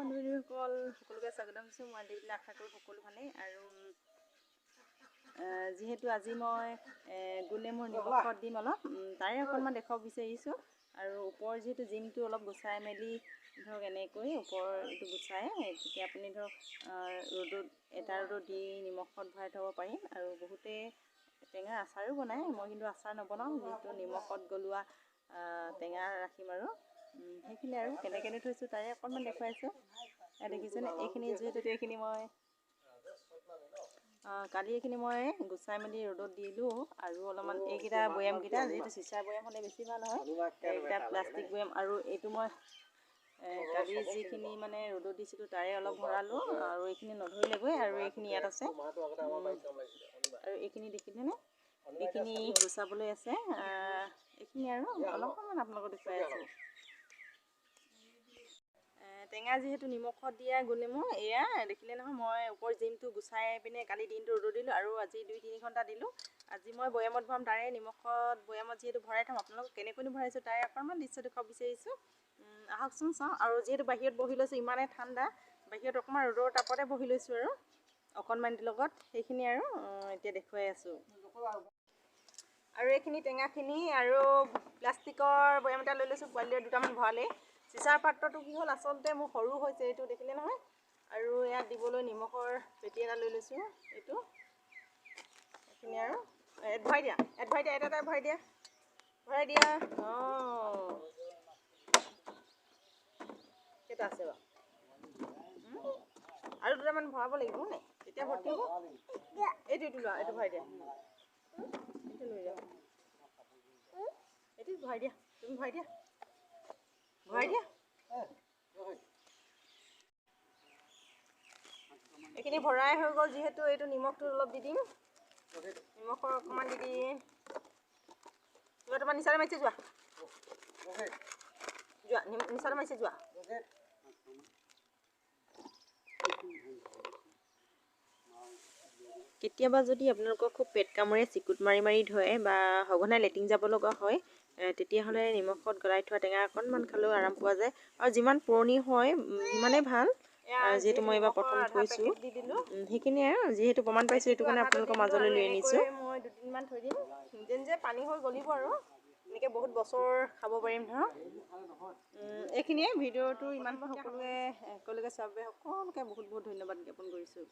বন্ধু বান্ধৱীসকল, সকলোকে স্বাগতম জনাইছোঁ। মই দেৱীলা, আশা কৰোঁ সকলো ভালেই। আৰু যিহেতু আজি মই গোলনেমুৰ নিমখত দিম অলপ, তাৰে অকণমান দেখুৱাব বিচাৰিছোঁ। আৰু ওপৰ যিহেতু জিমটো অলপ গুচাই মেলি ধৰক এনেকৈ ওপৰ এইটো গুচাই তেতিয়া আপুনি ধৰক ৰ'দত এটা ৰ'দত দি নিমখত ভৰাই থ'ব পাৰিম। আৰু বহুতে টেঙাৰ আচাৰো বনায়, মই কিন্তু আচাৰ নবনাওঁ, যিহেতু নিমখত গলোৱা টেঙা ৰাখিম। আৰু সেইখিনি আৰু কেনেকৈনো থৈছোঁ তাৰে অকণমান দেখুৱাইছোঁ। দেখিছেনে এইখিনি? যিহেতু এইখিনি মই কালি এইখিনি মই গুচাই মেলি ৰ'দত দিলোঁ। আৰু অলপমান এইকেইটা বৈয়ামকেইটা যিহেতু চিচাৰ বৈয়াম হ'লে বেছি ভাল হয়, এইকেইটা প্লাষ্টিক বৈয়াম। আৰু এইটো মই কালি যিখিনি মানে ৰ'দত দিছিলোঁ তাৰে অলপ ভৰালোঁ আৰু এইখিনি নধৰিলেগৈ। আৰু এইখিনি ইয়াত আছে আৰু এইখিনি দেখিলেনে? এইখিনি গুচাবলৈ আছে এইখিনি। আৰু অলপমান আপোনালোকক দেখুৱাই আছোঁ টেঙা যিহেতু নিমখত দিয়া গোলনেমু। এয়া দেখিলে নহয়, মই ওপৰ জিমটো গুচাই পিনে কালি দিনটো ৰ'দত দিলোঁ আৰু আজি 2-3 ঘণ্টা দিলোঁ। আজি মই বৈয়ামত ভৰাম, তাৰে নিমখত বৈয়ামত যিহেতু ভৰাই থ'ম, আপোনালোকক কেনেকৈনো ভৰাইছোঁ তাৰে অকণমান দৃশ্য দেখুৱাব বিচাৰিছোঁ। আহকচোন চাওঁ। আৰু যিহেতু বাহিৰত বহি লৈছোঁ, ইমানেই ঠাণ্ডা, বাহিৰত অকণমান ৰ'দৰ তাপতে বহি লৈছোঁ আৰু অকণমানিটোৰ লগত সেইখিনি। আৰু এতিয়া দেখুৱাই আছোঁ। আৰু এইখিনি টেঙাখিনি আৰু প্লাষ্টিকৰ বৈয়াম এটা লৈ লৈছোঁ, পোৱালিৰে দুটামান ভৰালেই। চিচাৰ পাত্ৰটো কি হ'ল, আচলতে মোৰ সৰু হৈছে, এইটো দেখিলে নহয়। আৰু ইয়াত দিবলৈ নিমখৰ পেটি এটা লৈ লৈছোঁ এইটো। এইখিনি আৰু ইয়াত ভৰাই দিয়া, ইয়াত ভৰাই দিয়া, এটা এটা ভৰাই দিয়া, ভৰাই দিয়া। অঁ, কেইটা আছে বাৰু? আৰু দুটামান ভৰাব লাগিব নে, তেতিয়া ভৰ্তি হ'ব। এইটো এইটো লোৱা, এইটো ভৰাই দিয়া, এইটো লৈ যোৱা, এইটো ভৰাই দিয়া, তুমি ভৰাই দিয়া, ভৰাই দিয়া। এইখিনি ভৰাই হৈ গ'ল। যিহেতু এইটো নিমখটো অলপ দি দিম, নিমখৰ অকণমান দি দিম। যোৱা, তোমাৰ নিচাৰে মাৰিছে, যোৱা যোৱা, নিচাৰে মাৰিছে, যোৱা। কেতিয়াবা যদি আপোনালোকৰ খুব পেট কামোৰে, চিকুট মাৰি মাৰি ধৰে বা সঘনাই লেট্ৰিন যাব লগা হয়, তেতিয়াহ'লে নিমখত গলাই থোৱা টেঙা অকণমান খালেও আৰাম পোৱা যায়। আৰু যিমান পুৰণি হয় সিমানেই ভাল। যিহেতু মই এইবাৰ প্ৰথম থৈছোঁ, সেইখিনিয়ে আৰু যিহেতু প্ৰমাণ পাইছোঁ, সেইটো কাৰণে আপোনালোকৰ মাজলৈ লৈ আনিছোঁ। মই দুদিনমান থৈ দিম, নিজে নিজে পানী হৈ গলিব আৰু এনেকৈ বহুত বছৰ খাব পাৰিম ধৰক। এইখিনিয়ে ভিডিঅ'টো ইমান। সকলোৱে একেলগে চোৱাৰ বাবে সকলোকে বহুত বহুত ধন্যবাদ জ্ঞাপন কৰিছোঁ।